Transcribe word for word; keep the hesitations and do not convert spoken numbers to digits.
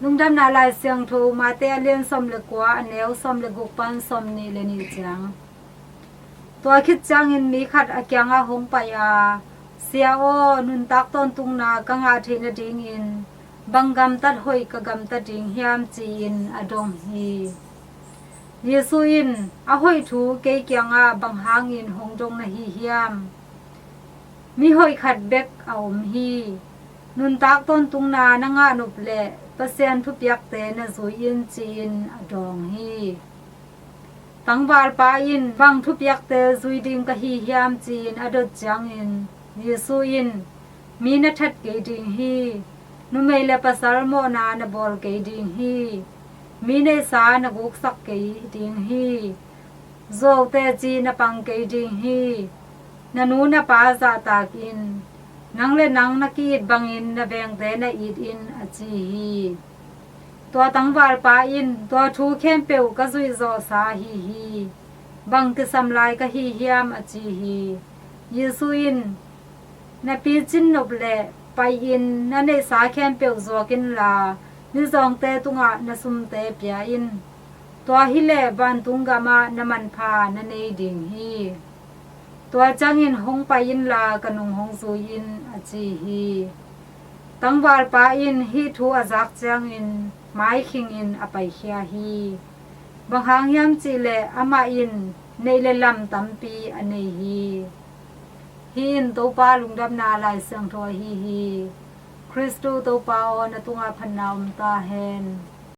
Lungdamna Lai Siangtho, Mate a lian sawm le kua, a neu sawm le guk pan sawm nih le nih ciang. Tua khit ciangin mi khat a kiangah hong pai a, "Sia aw, nuntak tawntungna ka ngah theih nadingin bang gamtat hoih ka gamtat ding hiam?" ci-in a dong hi. Jesu in, "A hoih thu kei kiangah bang hangin hong dong na hi hiam? Mi hoih khat bek a om hi. Nuntak tawntungna na ngah nop leh Pasian thupiakte na zui in," ci-in a dawng hi. Tangvalpa in, "Bang thupiakte zui ding ka hi hiam?" ci-in a dot ciangin Jesu in, "Mi na that kei ding hi. Numei le pasal mawhna na bawl kei ding hi. Mi neihsa na guksak kei ding hi. Zuau teci na pang kei ding hi. Na nu na pa zahtak in. Nang le nang na ki-it bangin na vengte na it in," a ci hi. Tua tangvalpa in, "Tua thu khempeuh ka zuihzawhsa ahi hi. Bang kisam lai ka hi hiam?" a ci hi. Jesu in, "Na picin nop leh pai-in na neihsa khempeuh zuak inla, mizawngte tungah na sumte pia in. Tua hileh vantung gamah na manpha na nei ding hi. Tua ciangin hong pai inla ka nung hong zui in," a ci hi. Tangvalpa in hih thu a zak ciangin maikhingin a paikhia hi. Bang hang hiam cihleh amah in neih le lam tampi a nei hi. Hih in Topa Lungdamna Lai Siangtho ahi hi. Khristu Topa aw, na tungah phatna om ta hen.